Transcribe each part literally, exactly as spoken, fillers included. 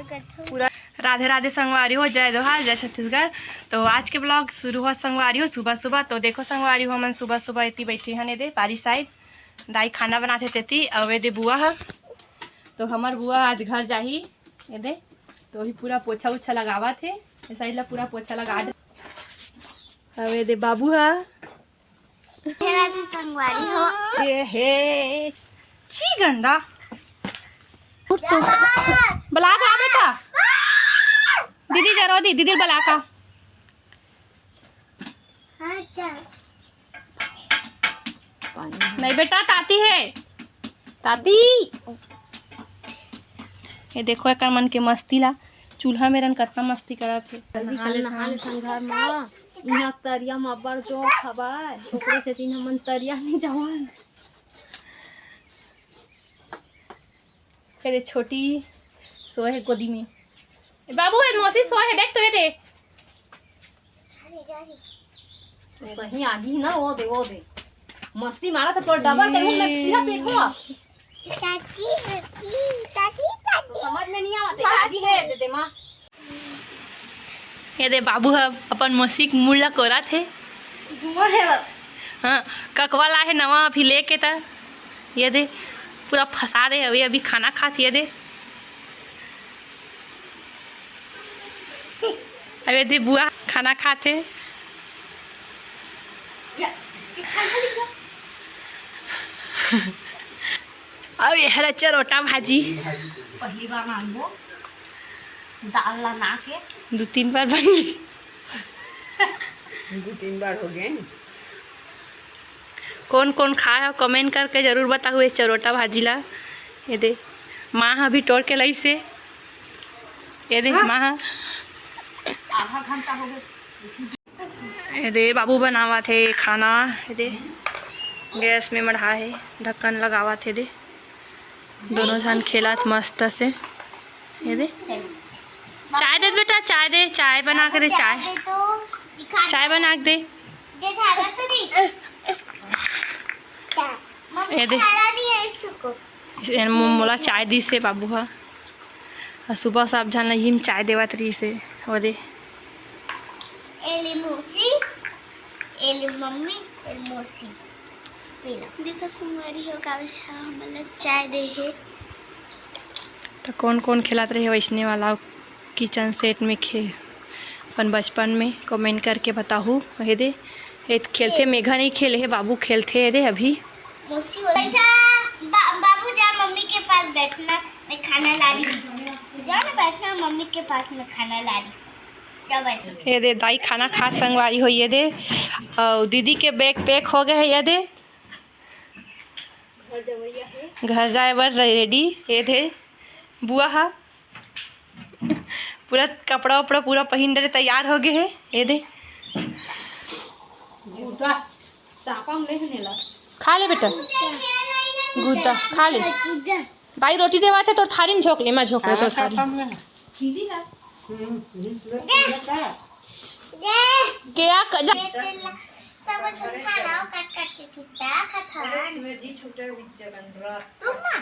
राधे राधे संगवारी हो, जय जोहार, जय छत्तीसगढ़। तो आज के vlog शुरू हो संगवारी हो सुबह सुबह। तो देखो संगवारी हो, हमन सुबह सुबह एती बैठे हन, एदे बारी side दाई खाना बनाथे तेती, अउ एदे बुआ ह। तो हमर बुआ आज घर जाही, एदे तो ही पूरा पोछा उछा लगावत हे, ए side ला पूरा पोछा लगा दे। अउ एदे बाबू ह। मेरा भी संगवारी हो। ए हे, छी गंदा। उठ तो। बला का बेटा। दीदी जरो दी, दीदी बला का। हाँ, चल। नहीं बेटा, ताती है। ताती। ये देखो एकर मन के मस्ती ला, चूल्हा मेरन कतना मस्ती करत हे। जल्दी कल नहा ले संघरा मा, इहाँ तरिया मा अब्बड़ जोर हवय, ओकरे सेती हमन तरिया नइ जावन। फिर ये छोटी सोए हे गोदी में। ए बाबू, ये मौसी सोए हे, देख तो ये दे। सही आगी ना, वो दे, वो दे। मस्ती मारा था तोर डबल, तेरे मुंह में सीधा पेट हो। चाची, चाची, चाची, चाची। समझ में नहीं आवत, आगी है, दे दे माँ। ये दे बाबू ह अपन मौसी के मुड़ ला कोरत हे। धुआं है वो। हाँ, ककवा ला हे नवा अभी लेके त। ये दे पूरा फंसा दे, अभी, अभी खाना खात हे, ये दे। अबे दे बुआ खाना खात हे। अब ये हरा चरोटा भाजी। पहली बार मांगो दाल ला ना के। दो तीन बार बन गई। दो तीन बार हो गए। कौन कौन खाए हो, comment करके जरूर बताहू ये चरोटा भाजी ला। ये दे, माँ ह अभी टोर के लाइस हे। ये दे, हाँ। माँ ह। आधा घंटा हो गया। ये दे, बाबू बनावत हे खाना। ये दे, गैस में मढ़ा हे, ढक्कन लगावत हे। दे, दोनों झन खेलत मस्त से। ये दे, चाय दे बेटा, चाय दे, चाय बना के दे, चाय। चाय बना के दे। ये दे। ए, मो-, मोला चाय दिस हे बाबू ह। अउ सुबह सब झन ल इही म चाय देवत रहिस हे। ओ दे। एली मौसी, एली मम्मी, एली मौसी। P low. देखो संगवारी हो, कावे से हमन ल चाय दे हे। त कौन कौन खेलत रहे वैसने वाला kitchen set में खे-, अपन बचपन में comment करके बताहू। हे दे, ये खेलथे, मेघा नहीं खेले हे, बाबू खेलथे। ये दे अभी। मौसी बोला था, "बा-, बाबू जा मम्मी के पास बैठना, मैं खाना ला रही हूँ। जाओ ना बैठना मम्मी के पास, मैं खाना ला रही हूँ। जाओ बैठो।" ये दे दाई खाना खात संगवारी हो, ये दे। अउ दीदी के bag pack हो गए हे, ये दे। घर जाए बर ready। ये दे बुआ हा पूरा कपड़ा उपड़ा पूरा पहिन डरे तैयार हो गए हे। ये दे गुद्दा चापा में ले नेला। खा ले बेटा, गुद्दा खा ले। दाई रोटी देवा थे तोर थारी में झोंक ले, मैं झोंक ले तोर थारी में। के आ क-, जा। सब झन खा लो, काट काट के खिस्सा खा खा। रुक ना।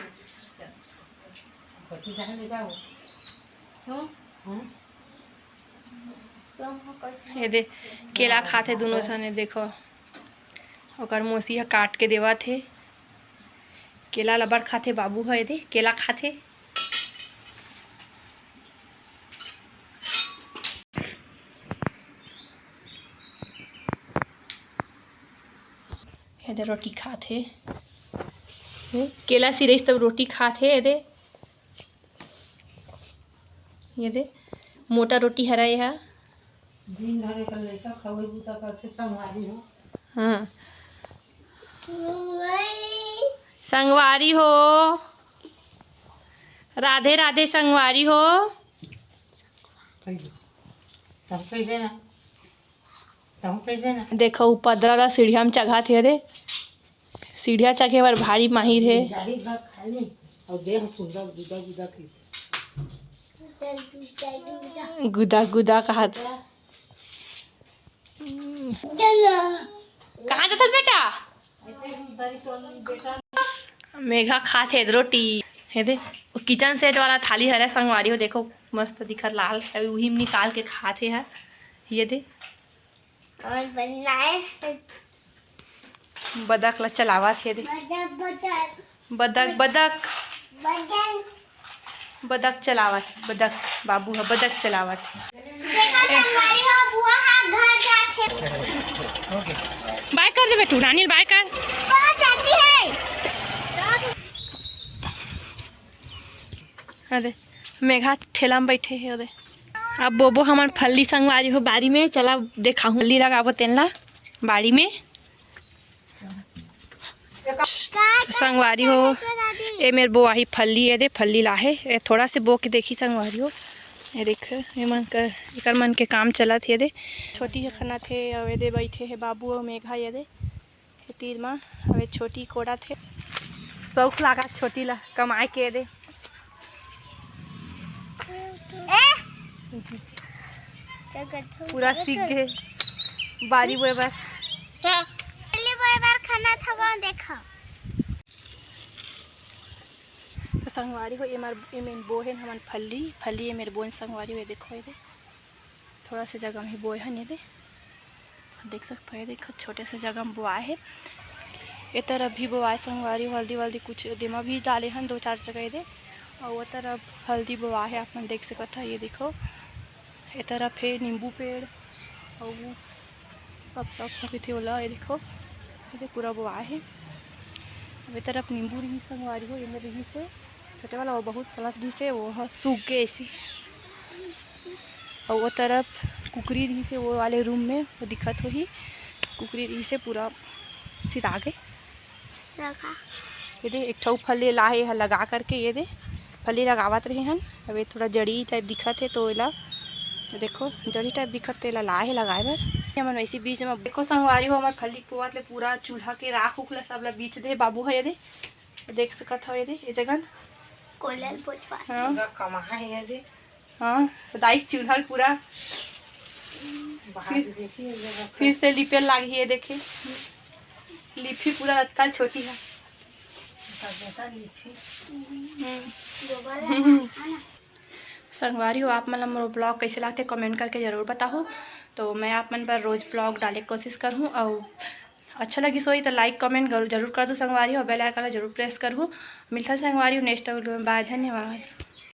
ये दे, केला खाथे दोनों झन, देखो। ओकर मौसी ह काट के देवत हे। केला ल बड़ खाथे बाबू ह, ये दे, केला खाथे। ये दे रोटी खात हे। हम्म, केला सिरइस तब रोटी खात हे। ये दे, ये दे मोटा रोटी हरा ये हा। दिन भर एकर लइका खवई बूता करथे, संगवारी हो। हाँ। संगवारी हो। राधे राधे संगवारी हो। कही दे। तब कही देना। तब कही देना। देखो, ऊ पदरा ला सीढ़िया में चघात हे रे। सीढ़िया चघे बर भारी माहिर हे। गाड़ी भात खाई नहीं, और देह सुंदर गुदा गुदा की। गुदा गुदा कहत। कहाँ जाथस बेटा? मेघा खात हे रोटी। ये दे, वो किचन सेट वाला थाली हरे संगवारी हो, देखो मस्त दिखत लाल, अभी उही में निकाल के खात हे ह। ये दे, और बनना है। बदक ला चलावत हे दे। बदक, बदक। बदक, बदक। बदक। बदक चलावत हे, बदक। बाबू ह बदक चलावत हे। देखो संगवारी हो, बुआ हा घर जात हे। बाय कर दे बेटू, रानील बाय कर। बहुत जाती है। अरे, मेघा ठेला में बैठे हे। अरे, अब बोबो हमन फल्ली संगवारी हो बारी में, चला देखाहूँ, फल्ली लगाबो तेन ला बाड़ी में। संगवारी हो, ए मेर बोआही फल्ली, ये दे फल्ली लाहे, ए थोड़ा से बो के देखी संगवारी हो। ये देख, ये मन कर, एकर मन के काम चलत हे दे। छोटी ह खनत हे, अउ ये दे बैठे हे बाबू अउ मेघा, ये दे। ए तीर म अउ ए छोटी कोड़त हे। शौक लागत छोटी ला कमाए के दे। ए! पूरा सीख गे बारी बोए बर। फल्ली बोए बर खनत हवं, देखा। तो संगवारी हो, एमर, एमेन बोहेन हमन फल्ली, फल्ली एमेर बोन संगवारी हो, ये देखो, ये दे। थोड़ा से जगह में ही बोए हन, ये दे। देख सकत हो, ये देखो, छोटे से जगह में बोआए हे। ए तरफ भी बोआए संगवारी, हल्दी वल्दी कुछ देमा भी डाले हन दो चार जगह, ये दे। अउ वो तरफ हल्दी बोआए हे, आप मन देख सकत हो, ये देखो। ए तरफ हे नींबू पेड़, अउ पत्ता वत्ता भी थे ओला, ये देखो, ये दे पूरा बोआए हे। अब ए तरफ नींबू रहिस संगवारी हो, एमे रहिस हे छोटे वाला, वो बहुत फलत रहिस हे, वो ह सूख गे ऐसे। अउ वो तरफ कुकरी रहिस हे, वो वाले रूम में वो दिखत होही, कुकरी रहिस हे, पूरा सिरा गे। लगा। ये दे, एक ठो फल्ली लाहे ह लगा करके, ये दे, फल्ली लगावत रहे हन। अब ये थोड़ा जड़ी टाइप दिखत हे, तो एला देखो, जड़ी टाइप दिखत, तो एला लाहे लगाए बर। हमन वैसे बीच में देखो संगवारी हो, हमर फल्ली पोवत ले पूरा चूल्हा के राख उख ला सब ला बीच दे बाबू ह, ये दे, देख सकत हो, ये दे, ये जगह। कोयला ल पोछवा। हाँ। पूरा कमाए हे, ये दे। हाँ, दाई के चूल्हा ल पूरा बाहर फिर, देखिए, ये जगह फिर से लिपे लागही, ये देखे, लिपही पूरा अतका छोटी है। तब बेटा लिपही। हम्म। गोबर है ना? संगवारी हो, आप मन ला मोर vlog कैसे लागथे, comment करके जरूर बताहू। तो मैं आप मन बर रोज vlog डाले के कोशिश करहूँ, अउ अच्छा लगिस होही तो like comment जरूर, जरूर कर दू संगवारी हो, bell icon ला जरूर press करहू। मिलथन संगवारी हो next vlog में, bye, धन्यवाद।